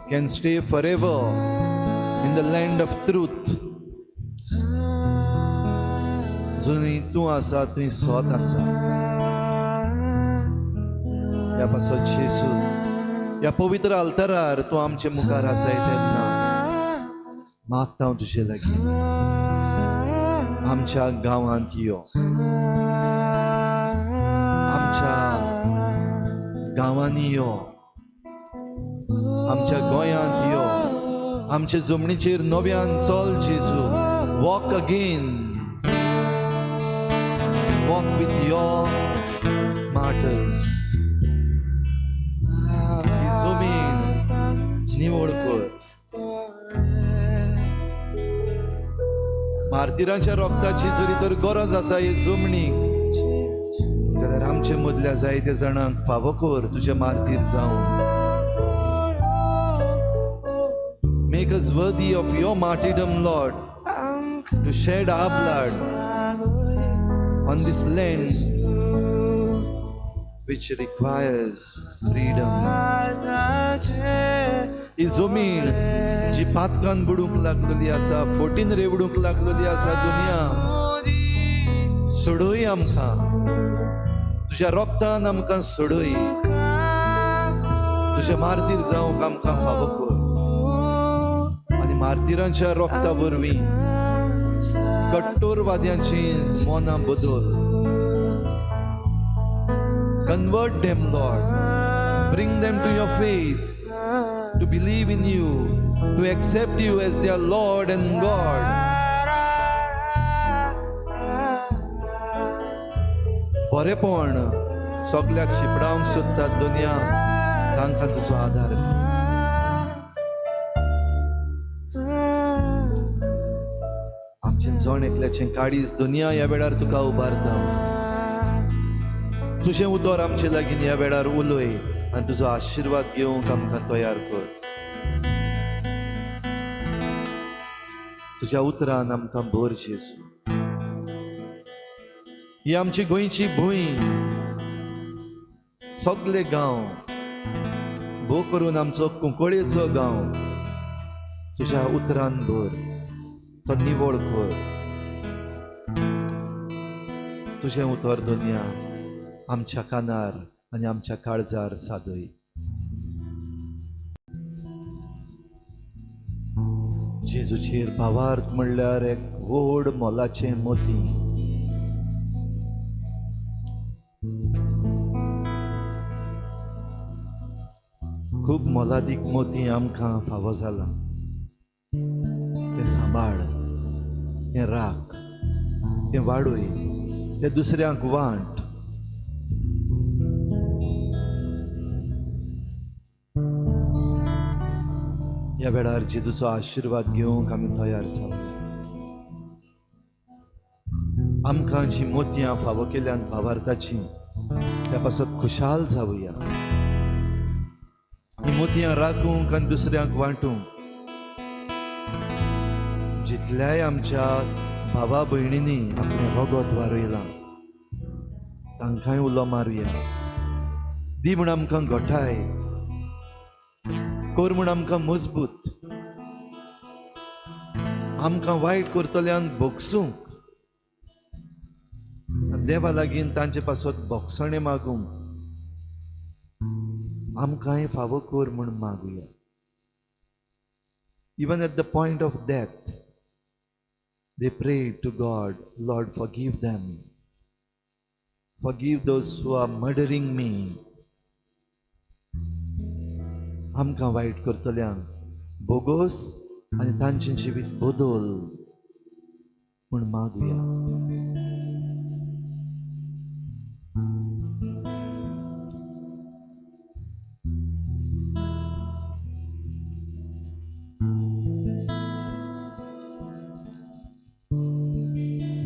can stay forever in the land of truth. जुनी तूं आसा, तुवें सोत आसा. ह्या पासत जेजू, ह्या पवित्र आल्तारार तूं आमचे मुखार आसाय तेन्ना मागता हांव तुजे लागीं, आमच्या गांवांत यो, आमच्या गांवांनी यो, आमच्या गोंयांत यो, आमचे जमनीचेर नव्यान चल जेजू. Walk again, walk with your martyrs. ही जमीन निवळ कर, मार्तिरांच्या रोगताची जरी तर गरज आसा ही जमनीक, जाल्यार आमचे मदल्या जायते जाणांक फावो कर तुजे मार्तीर जावन. Make us worthy of your martyrdom, Lord, to shed our blood on this land which requires freedom. ही जमीन जी पातकान बुडूंक लागलेली आसा, फोटीन रेवडूंक लागलेली आसा, दुनिया सोडय आमकां, तुज्या रोगतान आमकां सोडय, तुज्या मार्तीर जावंक आमकां फावो कर. आनी मार्तिरांच्या रोगता वरवीं कट्टोरवाद्यांची मनां बदल. Convert them, Lord. Bring them to your faith, to believe in you, to accept you as their Lord and God. बरेपण सगल्याक शिपडावंक सोदतात दुनिया, तांकां तुजो आदार दी. आमचें जण एकल्याचें काळीज दुनिया ह्या वेळार तुका उबारता. तुजें उतर आमचे लागीं ह्या वेळार उलय आनी तुजो आशिर्वाद घेवंक आमकां तयार कर. तुज्या उतरान आमकां भर जेजू. ही आमची गोंयची भूंय, सगले गांव, भोव करून आमचो कुंकळेचो गांव तुज्या उतरान भर, तो निवळ कर. तुजें उतर दुनिया आमच्या कानार आनी आमच्या काळजार सादय. जेजूचेर भावार्थ म्हणल्यार एक व्हड मोलाचें मोती. खूब मोलादीक मोती आमकां फावो जालां, तें सांबाळ, तें राख, तें वाडय, तें दुसऱ्यांक वांट. ह्या वेळार जेजूचो आशिर्वाद घेवंक आमी तयार जावया. आमकां जी मोतयां फावो केल्यान भावार्थाची, त्या पासत खुशाल जावया. ही मोतयां राखूंक आनी दुसऱ्यांक वांटूंक जितल्याय आमच्या भावा भयणींनी आपलें रगत वारयलां तांकांय उलो मारुया. दी म्हूण आमकां घटाय, कर म्हूण आमकां मजबूत, आमकां वायट करतल्यांक भोगसूंक, देवा लागीं तांचे पासत भोगसणें मागूंक आमकांय फावो कर म्हूण मागुया. Even at the point of death, they prayed to God, Lord, forgive them. Forgive those who are murdering me. आमकां वायट करतल्यांक बोगोस आनी तांचें जिवीत बदल. म्हूण मागुया.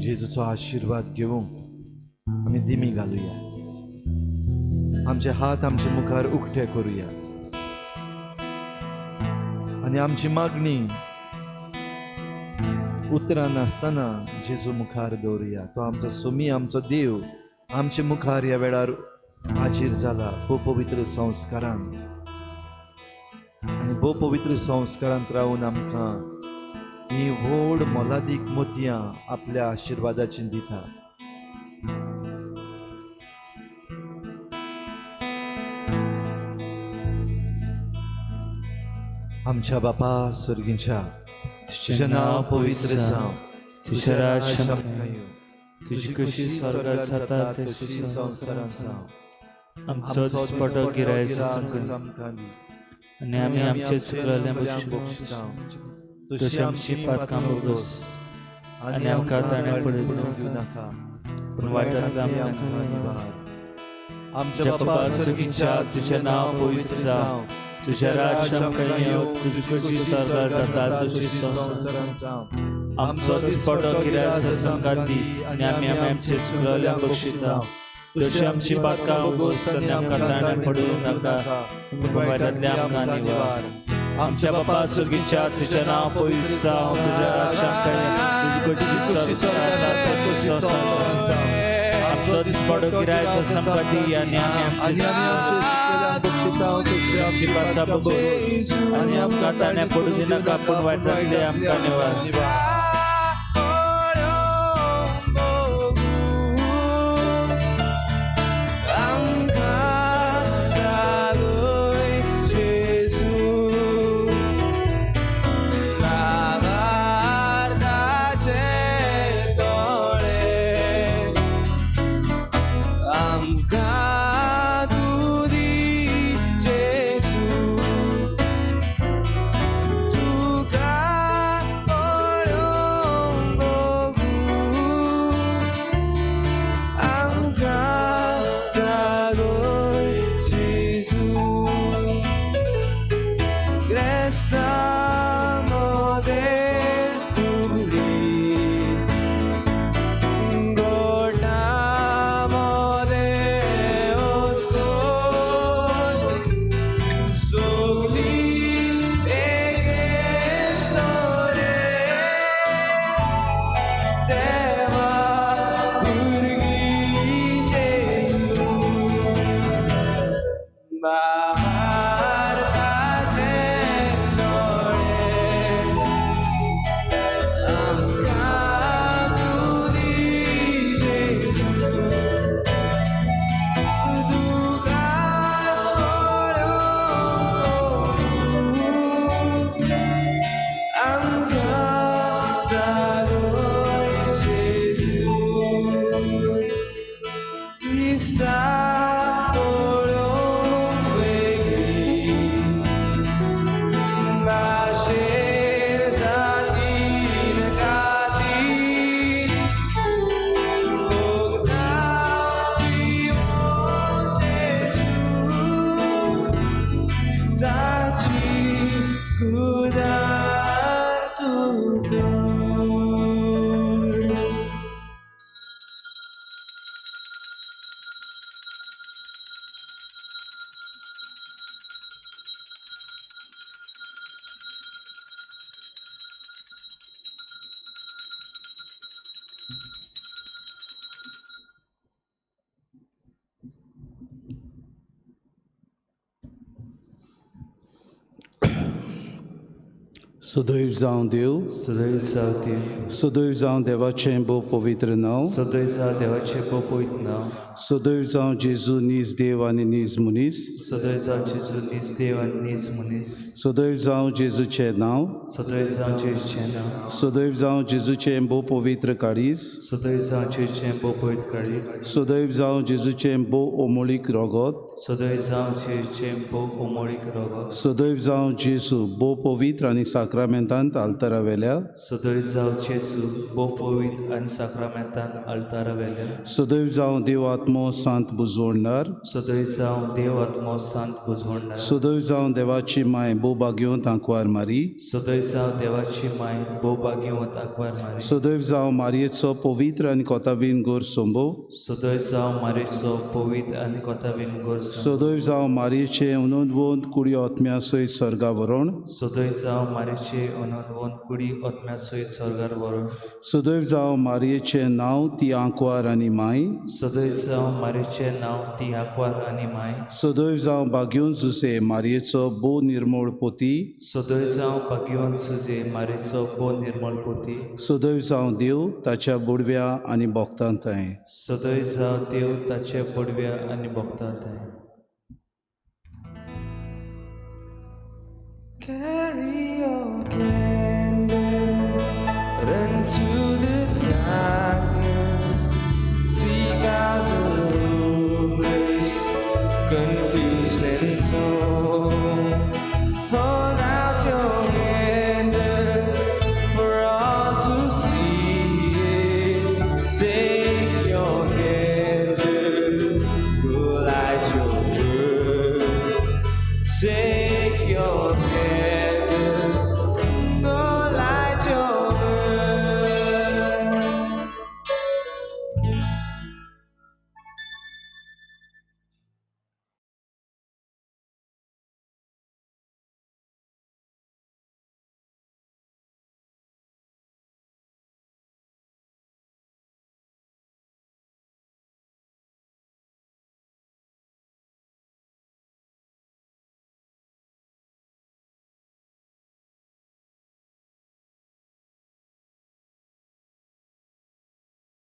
जेजूचो आशिर्वाद घेवंक आमी दिमी घालुया. आमचे हात आमचे मुखार उक्ते करुया आनी आमची मागणी उतरां नासतना जेजू मुखार दवरुया. तो आमचो सुमी, आमचो देव आमचे मुखार ह्या वेळार हाजीर जाला भोव पवित्र संस्कारान आनी भोव पवित्र संस्कारांत रावन आमकां ही व्हड मोलादीक मोतयां आपल्या आशिर्वादाची दिता. आमच्या बापा सर्गीच्या, तुझें नांव पवित्र जावं, तुझें राज्य आमकां येवं, तुजी कशी स्वर्गात जाता तशी संवसारांत जावं. आमचो दिसपटो गिरायक आमकां दी आनी आमी आमचे चुकलें बक्षिता, तशी आमची पातकां भोगोस आनी आमकां ताणें पडूंक दिवं नाका, पूण वायटांतलो आमकां निवार. आमच्या आमच्या बापा बापा सर्गीच्या, तुझें नांव पवित्र जावं, तुझें राज्य आमकां येवं, तुजी कशी स्वर्गात जाता तशी संवसारांत जावं. आमचो दिसपटो गिरायक आमकां दी आनी आमी आमचे चुकलें बक्षिता तशी आमची पातकां भोगोस आनी आमकां ताणें पडूंक नाका, पूण वायटांतलें आमकां निवार. आमच्या बापा सर्गीच्या, तुझें नांव पवित्र जावं, तुझें राज्य आमकां येवं, तुजी कशी स्वर्गात जाता तशी संवसारांत जावं. आमचो दिसपटो गिरायक आमकां दी आनी आमी आनी आमी आमचे चुकलेल्यांक बक्षिता, तशी आमची पातकां भोगोस आनी आमकां ताणें पडूं दिनाका, पूण वायटांतलें आमकां निवार. सदैव जावं देव, सदैव जावं देव, सदैव जावं देवाचें भोव पवित्र नांव, सदैव जावं देवाचें भोव पवित्र नांव, सदैव जावं जेजू नीज देव आनी नीज मनीस, सदैव जावं जेजू नीज देव आनी नीज मनीस, सदैव जावं जेजूचें नांव, सदैव जावं जेजूचें नांव, सदैव जावं जेजूचें भोव पवित्र काळीज, सदैव जावं जेजूचें भोव पवित्र काळीज, सदैव जावं जेजूचें भोव अमोळीक रगत, सदैव जावं जेजूचें भोव अमोळीक रगत, सदैव जावं जेजू भोव पवित्र आनी साक्रा साक्रामेंतांत आल्तारा वेल्या सदय जावं जेजू भोव पवित्र आनी साक्रामेंतान आल्तारा वेल्या सदैव जावं देव आत्मो सांत बुजवणदार सदय जावं देव आत्मो सांत बुजवणदार सदैव जावं देवाची माय भोव भाग्यवंत आंकवार मारी सदय जावं देवाची माय भोव भाग्यवंत आंकवार मारी सदैव जावं मारयेचो पवित्र आनी कोतावीन गोर सोंबो सदय जावं मारीचो पवित्र आनी कोतावीन गोर सदैव जावं मारयेचे अनंतवंत कुडी आत्म्या सयत सर्गा व्हरोण सदय जावं मारीचे अनंतवंत कुडी आत्म्या सयत सर्गार व्हरोन सदैव जावं मारयेचें नांव ती आंकवार आनी माय सदय जावं मारीचें नांव ती आंकवार आनी माय सदैव जावं भाग्यवंत जुसे मारयेचो भोव निर्मळ पोती सदय जावं भाग्यवंत सुजे मारीचो भोव निर्मळ पोती सदैव जावं देव ताच्या बुडव्या आनी भोक्तां थंय सदय जावं देव ताचे बडव्या आनी भोगता थंय. Carry your candle into